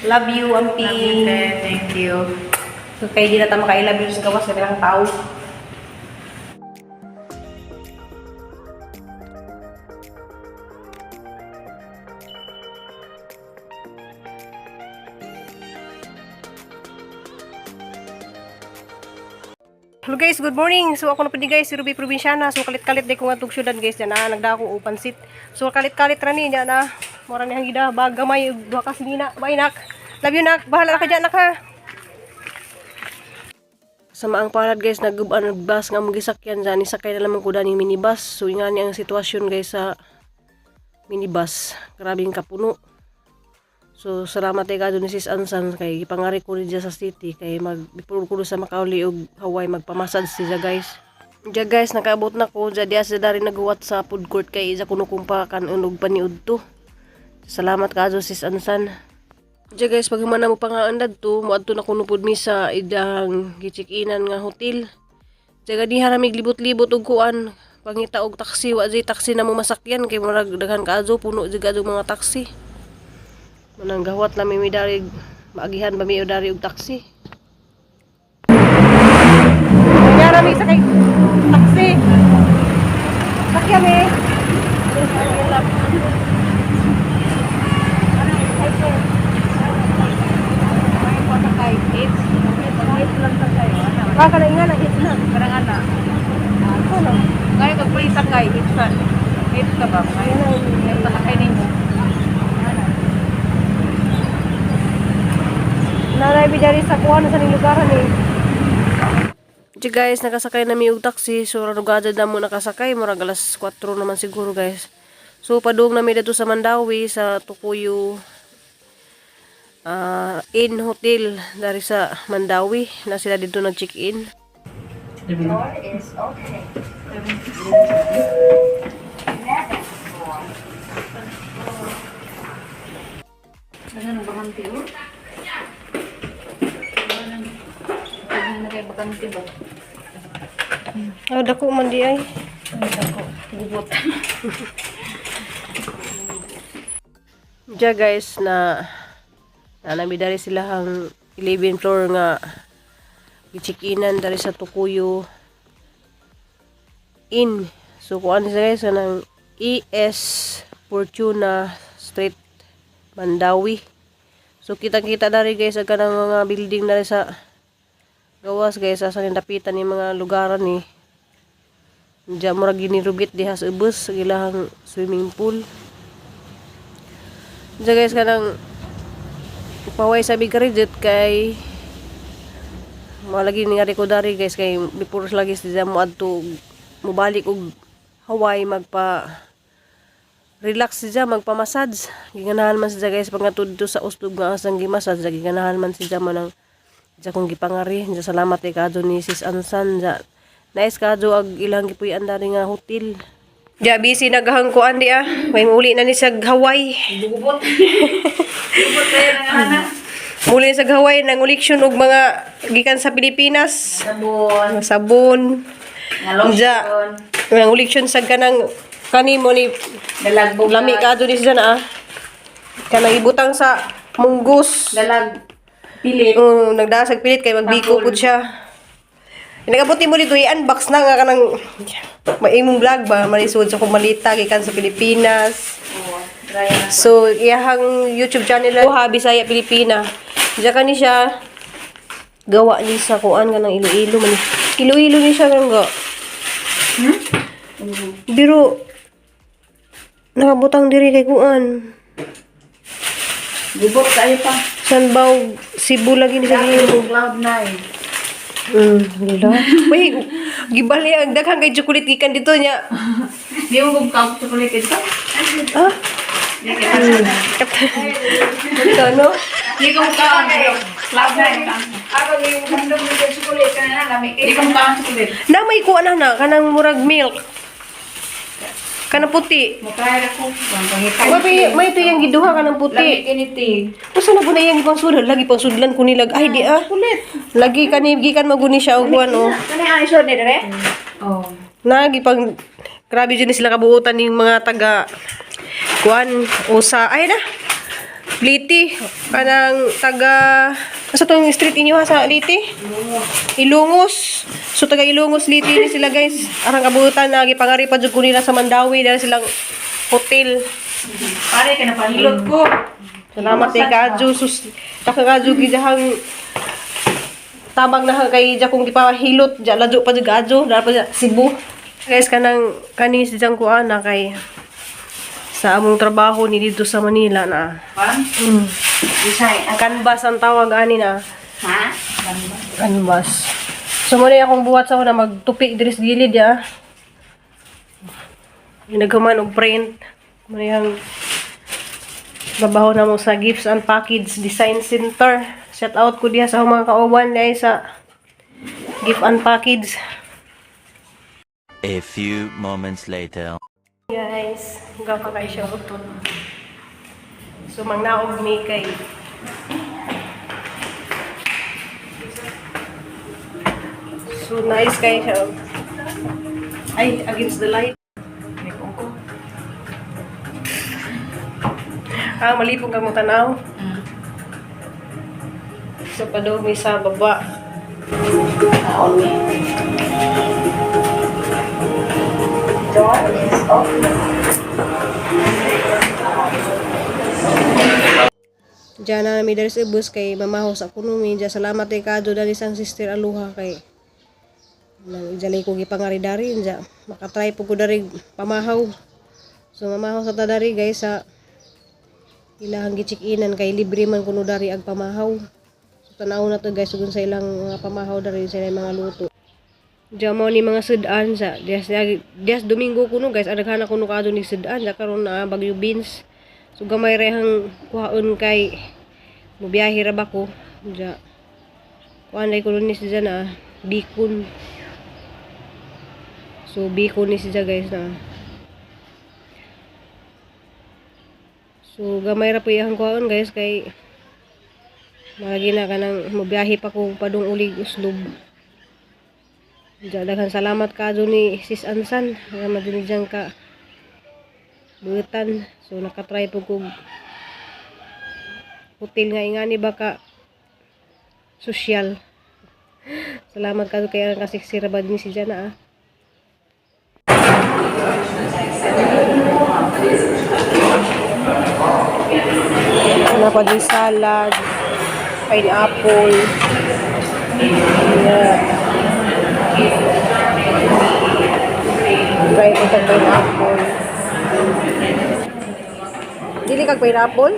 Love you, Amping. Thank you. So, kay di na ta maka-I love you sa gawas sa ilang tao. Hello guys, good morning. So ako na po ni guys, si Ruby Provinciana. So kalit-kalit day ko nga tug syudad guys diyan na nagda ako og pansit. So kalit-kalit ra ni diyan na. Mura ni hangida bag gamay ug duha ka sinina. Bye nak. Love you nak. Bahala ka diyan nak ha. Sa maang palad guys, nagubaan nagbas nga mong gisakyan dyan. Isakay na lamang ko dani minibus. So nga ni ang sitwasyon guys sa minibus. Grabing kapuno. So salamat kay kadto ni Sis Ansan kay gipangari ko ni sa city kay mag before ko sa makauli og Hawaii magpamassage siya guys. Diya guys, nakaabot na ko. Diya diya siya dari naguwat sa food court kay isa kuno kong pa kanunog paniud to. Salamat kadto Sis Ansan. Diya guys, pag humana mo pangaandad to, moadto na kuno pud mi sa idang gicheck-inan nga hotel. Diya gani haramig libot-libot og kuan, pangita og taxi, wa jay taxi na mo masakyan kay murag daghan kaayo puno jud kaayo mga taxi. Manang gawat na mi dari maagihan ba mi og dari og taxi. Kanya mi sa kay taxi. Sakyan mi. Ah, kana nga na hit na. Parang ana. Ako no. Ngayon kag free sakay, hit sa. Hit ka ba? Ngayon yung pasakay nimo. Nanay mi dari sa kuan sa ning lugaran eh. Di guys, nakasakay na mi og taxi. So rugada na mo nakasakay, murag alas 4 naman siguro guys. So padung na mi didto sa Mandawi sa Tukuyo Inn Hotel dari sa Mandawi na sila dito nag-check-in. Ano nang bakante oh? Ano na kay bakante ba? Oh, dako man di ay. Ako, gubot. Diya guys na nanami dari sila ang 11 floor nga gicheck-inan dari sa Tukuyo Inn. So kuan siya guys kanang ES Fortuna Street Mandawi. So kitang-kita dari guys ang kanang mga building dari sa gawas guys asa ni dapitan ni mga lugaran ni. Diya murag ginirugit diha sa ubos sa ilahang swimming pool. Diya guys kanang paway sa big kay malagi ni nga ko dari guys kay before lagi siya mo adto mobalik og Hawaii magpa relax siya magpa-massage. Giganahan man siya guys pangatud dito sa uslob nga asang gimassage, giganahan man siya man ang siya kong gipangari. Diya salamat kay kadto ni Sis Ansan. Diya nice kadto ag ilang gipuy-an dari nga hotel. Diya busy naghangkuan di ah. May muli na ni sa Hawaii. Gubot. Gubot tayo nang ana. Muli sa Hawaii nanguliksyon og mga gikan sa Pilipinas. Sabon, Mga sabon. nga lotion, Nanguliksyon sa kanang kani mo ni dalag bugas. lami ka ni siya na ah. Kanang ibutang sa munggus. Dalag pilit. Nagdasag pilit kay magbiko pud siya. Nagabot mo dito i-unbox na nga kanang maimong vlog ba malisod sa kumalita gikan sa Pilipinas. Oo, try na. So, iyahang YouTube channel ha, Bisaya Pilipina. Diya ka ni siya gawa ni sa kuan nga ng Iloilo man. Iloilo ni siya nga. Hmm? Biro nakabutang diri kay kuan. Gubot tayo pa. San ba Cebu lagi ni sa gihimo. Cloud nine. Wala. Uy, gibali ang daghang kay chocolate gikan dito niya. Di mo kung kap chocolate ito? Ah, Di ka. ito no? Di ko kaon. Cloud nine ka. Ako yung handog mo sa chocolate ka na lami Di ko kaon chocolate. Na may kuan na na kanang murag milk. Kanang puti. Mo try ako. Kung pangita. May, may ito yung giduha kanang Lami puti. kiniti. Usa na po na iyang ipang sudlan, lagi pang sudlan ko nilag. Ay di ah. Lagi kani gikan maguni siya og kuan oh. Kani ang isod ni dire? Oh. Nagi pang grabe jud ni sila kabuotan ning mga taga kuan usa ay na. Leyte. Kanang taga asa tong street inyo ha sa Leyte? Ilongos. So taga Ilongos Leyte ni sila, guys. Arang kabutan na gipangari pa jud ko nila sa Mandawi dahil silang hotel. Pare ka na pahilot ko. Salamat kay Kadyo. Sus, taka Kadyo gidahang tabang na kay ja kung gipahilot ja ladyo pa jud Kadyo, dara pa ja Cebu. Guys, kanang kani si jang kuan na kay sa among trabaho ni dito sa Manila na. Pan? Isay. Canvas ang tawag ani na. Ha? Canvas. So mo na akong buhat sa una magtupi diri sa gilid ya. Yung naghuman og print. Mo na yung trabaho na mo sa Gifts and Package Design Center. Shout out ko diha sa akong mga kauban diha sa Gift and Package. A few moments later. Guys, hanggang pa kayo siya utol. So, mangnaog mi kay So, nice kay siya. Ay, against the light. May ko. Ah, malipong kang tanaw. So, padumi sa baba. Diyan na mi diri sa ubos kay mamaho sa kuno mi. Diyan salamat kay Kado dali sang sister Aluha kay nang jalay ko gipangari dari diyan makatry po ko dari pamahaw. So mamahaw sa ta dari, guys, sa ilahang gi-check-inan kay libre man kuno dari ag pamahaw. So tanaw na to, guys, ug sa ilang mga pamahaw dari sa ilang mga luto. Diyan mo ni mga sudan sa dias dias Domingo kuno, guys, adaghan na kuno kaadto ni sudan sa karon na Bagyo beans. So gamay rehang kuhaon kay mubiyahe ra ba ko. Diya. Kuan ay kuno ni siya na bacon. So bacon ni siya, guys, na. So gamay ra po iyang kuhaon, guys, kay malagi na kanang mubiyahe pa ko padung ulig uslob. Diya, daghan salamat ka ni Sis Ansan. Salamat din dyan ka buutan. So nakatry po kog hotel nga ingani ba ka social. Salamat ka kay ang kasiksira ba din si Jana ah. Ano pa din salad, pineapple, yeah. Try ko sa pineapple. Dili kag pineapple?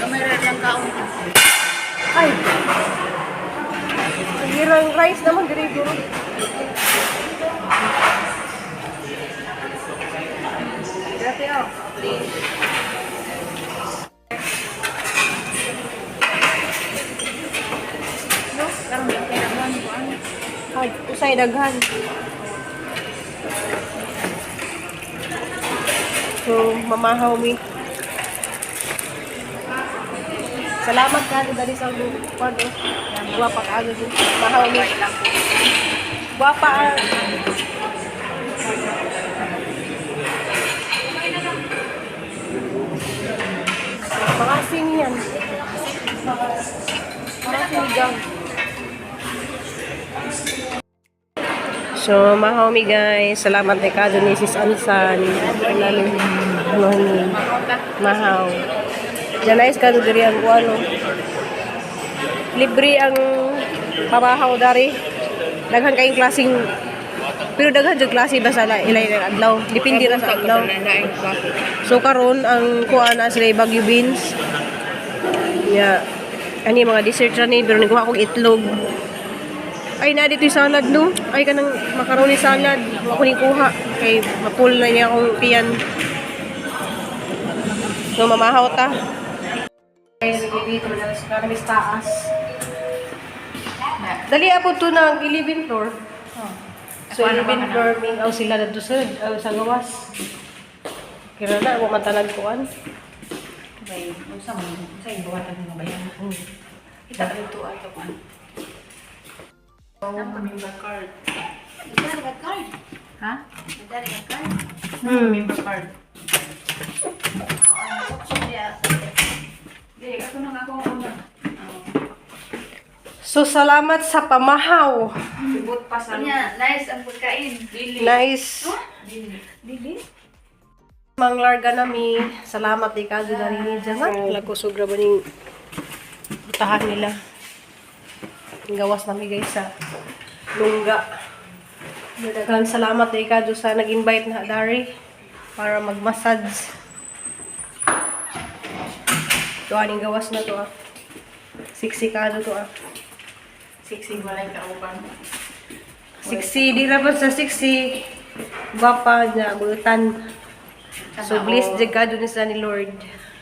Gamay ra lang kaon. Ay! Hirang rice naman, diri duro. Grabe oh. No, karon lang kay naman kuan. Ay, usay daghan. So, mamahaw mi. Salamat ka dali sa kuan oh. Guwapa ka agad. Mahaw mi. Guwapa ah. Mga asin yan. Mga sinigang. So, mahomi guys. Salamat kay Kado ni Sis Ansan. Namin mahomi. Mahaw. Diyan na is Kado diri ang ano. Libre ang pamahaw dari. Daghan kayong klaseng pero daghan jud klase basta na ilay ng adlaw. Depende ra sa adlaw. So karon ang kuha na sila Bagyo beans. Yeah. Ani mga dessert ra ni pero nagkuha kog itlog. Ay, na dito yung salad, no? Ay, kanang macaroni salad. Wa ko ni kuha. Kay mapul na niya akong tiyan. So, mamahaw ta. Guys, dito na sa kami sa taas. Dali ako to ng 11 floor. So, 11 floor, mingaw sila na sa, sa gawas. Kira na, wa man tanan kuan. Bay, unsa mo? Unsa yung buhatan mga bayan? Kita ka dito ato kan. Member card. Card. Ha? Nagdari ka card. Member card. Dili ako nang ako ang una. So salamat sa pamahaw. Sibot pa sa Niya, nice ang pagkain. Dili. Nice. Dili. Dili? Mang larga nami. Salamat di ka dari ni Jangan. Lago sobra ba ning putahan nila. Ang gawas nami guys sa lungga. Daghang salamat di ka sa nag-invite na dari para mag-massage. Ito aning gawas na to ah. Siksikado to ah. Siksig walay kauban. Siksi, di ra ba sa siksi. Gwapa na buutan. So blessed jud ka dun sa ni Lord.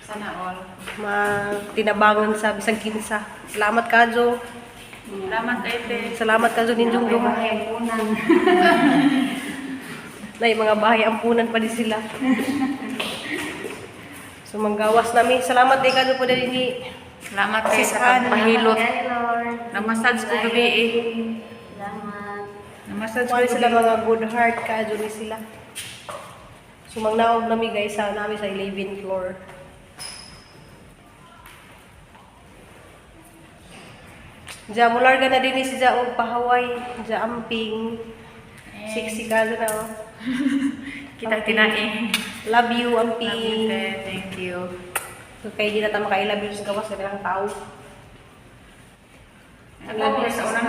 Sana all. Matinabangon sa bisag kinsa. Salamat kajo. Salamat ate. Salamat kajo ninyong duha. Nay mga bahay ampunan pa di sila. So manggawas nami. Salamat di kajo po dali ni Salamat kay Sis sa Ann. pagpahilot. Hi, Lord. Namassage ko gabi eh. Salamat. Namassage ko Wala sila gabi. mga good heart kajo ni sila. So mangnaog nami guys sa nami sa 11th floor. Ja mularga na din ni si Ja og pahaway, Ja amping. Sexy kajo na oh. Kita tinae. Love you, Love you, amping. te. Thank you. So kay di na ta maka-I love you sa gawas sa ilang tao. I love you sa una.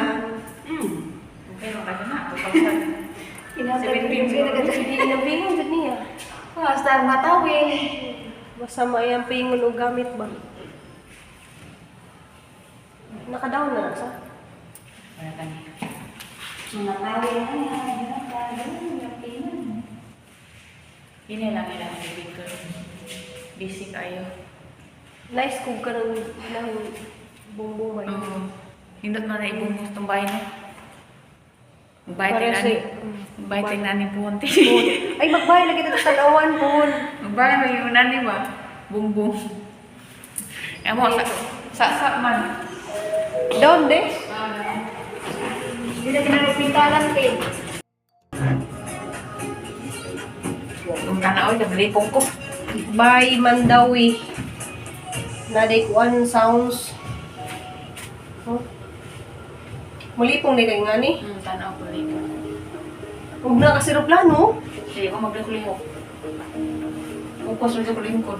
Okay, makajo na. 2,000. Hindi inampingon jud niya. Basta matawin. Basta may ampingon og gamit ba. Naka-down na sa. Wala kami. Matawin. Ini lang ilang kaibigan. Busy kayo. Nice kung ka ng ng bumbong ba yun. Oo. Hindot man na ibungos tong bahay na. Magbayad Para tayo nani. Magbayad tayo nani pumunti. Ay, magbahay lagi dito sa Tanawan po. Magbayad mo yung nani ba? Bumbong. Kaya mo, sa, sa man. Down de. Hindi na kinarupintalan, te. Kung tanaw, naglipong ko. Bye, Mandawi. Naday kuan sounds. Huh? Mulipong ni kay ngani. Tanaw ko lipong. Ug na kasi plano. Sige ko maglihok. Ukos rin sa lingkod.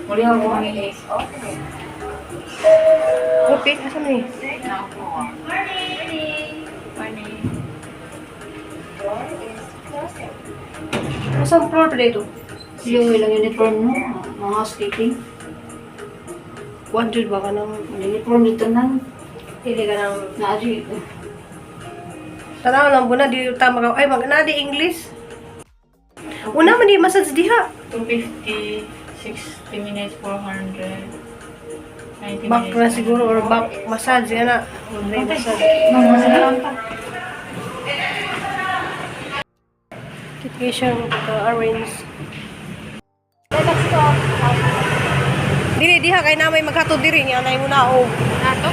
Mulihok ko mangilis. Okay, asa ni? Tanaw ko. Morning. Morning. Asa ang floor pa dito? Yung ilang uniform no? Mga housekeeping. Kuan jud ba ka nang Uniform dito nang. dili ka nang Naari. Tanaw lang buna di tama ka. Ay mag na di English. Una man di massage diha. 250, 60 minutes, 400. 90 Back minutes. na siguro or back massage yan na. Online massage. Kit siya arrange. Dili diha kay namay maghatod diri niya nay mo naog. Nato?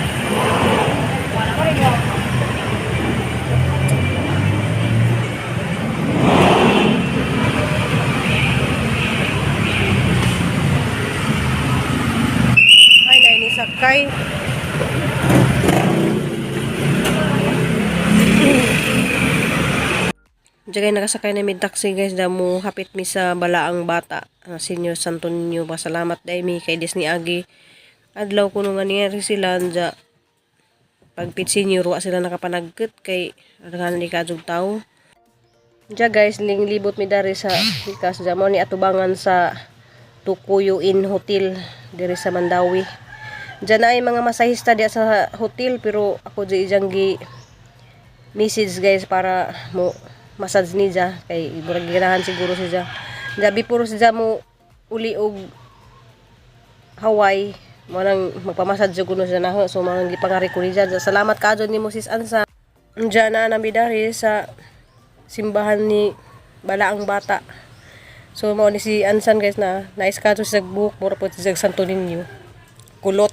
Ay nay ni sakay. Diyan nakasakay na mi taxi guys damo hapit mi sa Balaang Bata. Ah, Senior Santo Niño pasalamat dai mi kay Disney Agi. Adlaw kuno nga niya sila anja pagpit senior wa sila nakapanagkit kay daghan ni kadtong tao. Diya guys, ling libot mi dari sa pikas diya mo ni atubangan sa Tukuyo Inn Hotel diri sa Mandawi. Diyan na ay mga masahista diya sa hotel pero ako di ijang gi message guys para mo massage ni ja kay murag ganahan siguro si ja. Diya before si ja mo uli og Hawaii mo nang magpamassage jud kuno siya na so mga gipangari ko ni ja. Salamat kaadyo nimo sis Ansa. Diya na nami dari sa simbahan ni Balaang Bata. So mao ni si Ansan, guys, na naiskato siya buhok, mura po siya Santo Niño. Kulot.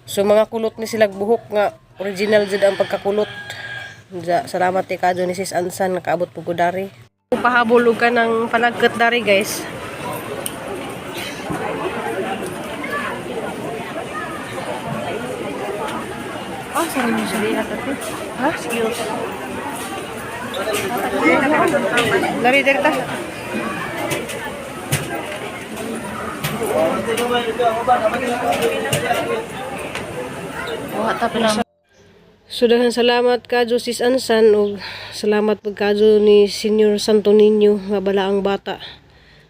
So mga kulot ni sila buhok nga original jud ang pagkakulot. Ja, salamat kay kadyo ni Sis Ansan, nakaabot po ko dari. Pahabol og ka ng panagkat dari, guys. Ah, sarap mo siya. Ha? Skills. Dari, dari ta. Wa ta pala. So daghan salamat kadyo Sis Ansan ug salamat pud kadyo ni Senior Santo Niño nga balaang bata.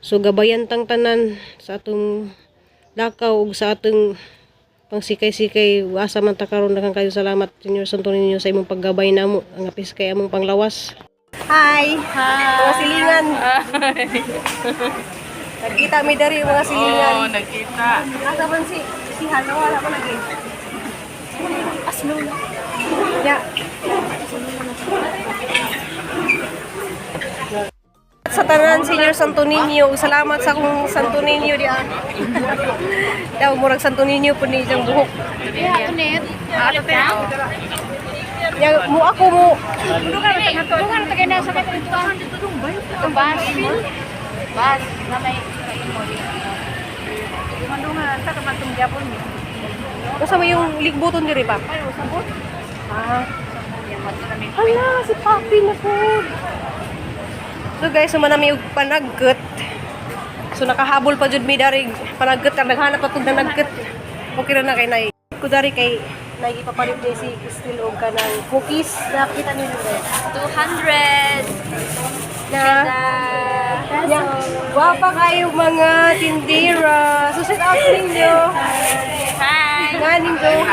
So gabayan tang tanan sa atong lakaw ug sa atong pangsikay-sikay asa man ta karon. Daghan kayo salamat, Senior Santo Niño, sa imong paggabay namo ang apis kay among panglawas. Hi. Hi. Mga silingan. Nagkita mi diri, mga silingan. Oo, nagkita. Asa man si Hana, wala pa lagi. Aslo. Ya. Sa tanan, Senior Santo Niño, salamat sa akong Santo Niño diya. Daw murag Santo Niño po ni iyang buhok. Ya, mo ako mo. Bas. Bas na may Unsa may yung ligbuton diri pa? Ah. Hala, si Papi na po. So guys, suma nami og panagket. So nakahabol pa jud mi dari panagket, ang naghanap pa tug nanagket. Okay ra na kay nay. Ko dari kay nay ipapalit ni si Crystal og kanang cookies. Nakita ninyo, guys. 200 Na yeah. Gwapa kayo mga tindera. So shout out ninyo. Hi! Nga ninyo.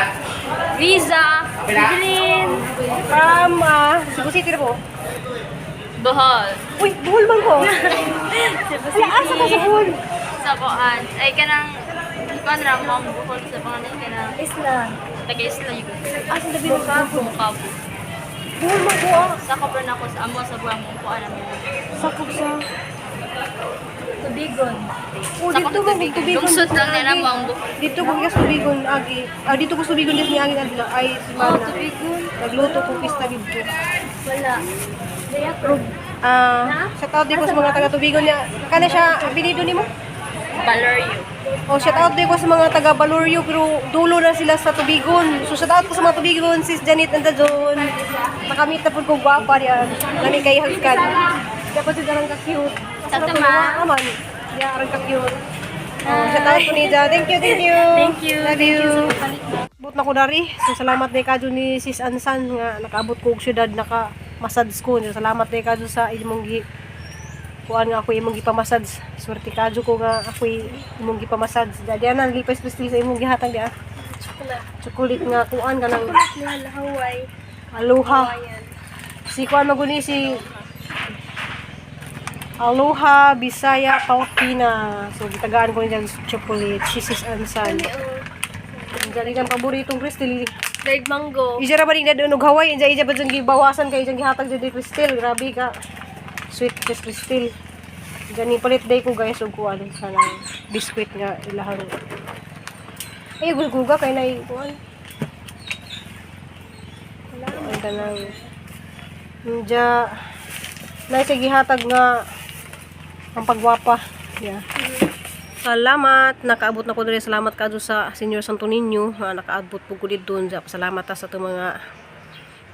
Visa! Evelyn! From Cebu City na po. Bohol. Uy, Bohol man ko. Cebu Ala, asa ka sa Bohol? Sa Boan. Ay, kanang kuan ra mo ang Bohol sa pangalan kanang Isla. Taga Isla yun. Asa na Mukabo? Mukabo. Bohol man ko ah. Sa na ako sa amo sa buwan mo kuan mo. Sakop sa... Tubigon. Oh, dito ba kung tubigon? Lungsod lang nila mo ang Bohol. Dito ko gikas tubigon agi. Ah, dito ko tubigon des ni agi adlaw ay Oh, semana. tubigon. Nagluto ko pista dito. Wala. Ah, shout out din ko sa mga taga tubigon niya. Kana siya apelyido nimo? Valerio. Oh, shout out din ko sa mga taga Balorio pero dulo na sila sa Tubigon. So shout out ko sa mga Tubigon, Sis Janet and the John. Nakamit na pud ko gwapa diyan. Lami kay hagkan. Dapat sila ka cute. Sa tama. Aman. Yeah, arang ka cute. Oh, shout out ko niya. Thank you, thank you. Thank you. Love Thank you. you sa papalit. Abot na ko dari. So salamat ni kadyo ni Sis Ansan nga nakaabot ko og syudad, naka massage ko. So, salamat ni kadyo sa imong gi kuan nga ako imong gipamassage. Swerte kadyo ko nga ako imong gipamassage. Dadi ana lipay Kristi sa imong gihatag diya. Chocolate. Chocolate nga kuan kanang Hawaii. Aloha. Si kuan maguni si Aloha Bisaya Palpina. So gitagaan ko niya chocolate. Si Sis Ansan. Diyan ang paboritong Crystal. Dried mango. Isa ra ba rin na doon og Hawaii, ija ija ba dyan gibawasan kay dyan gihatag dyan ni Crystal. Grabe ka. Sweet kay Crystal. Diyan ni palit day ko, guys, og kuan sa nang biscuit nga ilahang. Ay gulguga kay nay kuan. Ang kanang Nja nay sa gihatag nga ang pagwapa. Yeah. Salamat, nakaabot na ko diri. Salamat kadto sa Senior Santo Niño nga nakaabot po ko didto. Salamat ta sa atong mga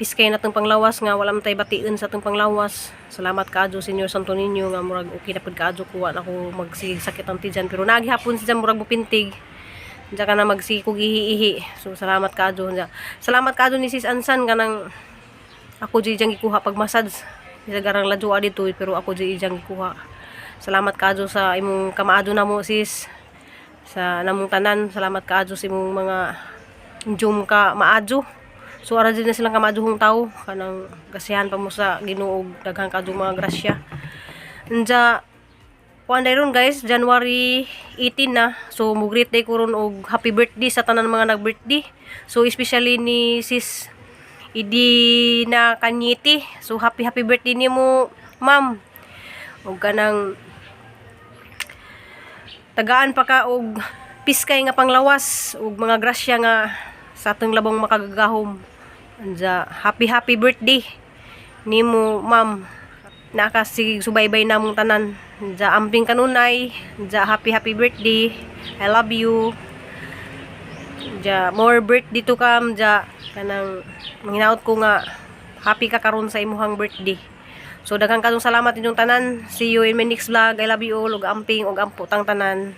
piskay na itong panglawas nga wala man tay bation sa atong panglawas. Salamat kaadyo Senior Santo Niño nga murag okay na pud kaadyo kuha na ko magsige sakit ang tiyan pero nagihapon siya murag mupintig. Diyan ka na magsige kog ihi-ihi. So salamat kaadyo. Salamat kaadyo ni Sis Ansan kanang ako di diyang gikuha pag massage. Bisa garang ladyoa dito pero ako di diyang gikuha. Salamat kaadyo sa imong kamaadyo namo, sis. Sa namong tanan, salamat kaadyo sa imong mga jum ka maadyo. So ara din na silang kamaadyohong tao kanang gasihan pa mo sa Ginoo og daghan kaadyo mga grasya. Unja kuan ron, guys, January 18 na. So mo-greet day ko ron og happy birthday sa tanan mga nag-birthday. So especially ni Sis Idi na Kanyiti. So happy happy birthday nimo, ma'am. Ug kanang tagaan pa ka og piskay nga panglawas ug mga grasya nga sa atong labong makagagahom. Anja, happy happy birthday nimo, ma'am. Naka sige subaybay namong tanan. Anja, amping kanunay. Anja, happy happy birthday. I love you. Anja, more birthday to come. Anja, kanang manghinaot ko nga happy ka karon sa imuhang birthday. So daghang kadong salamat inyong tanan. See you in my next vlog. I love you all ug amping ug ampo tang tanan.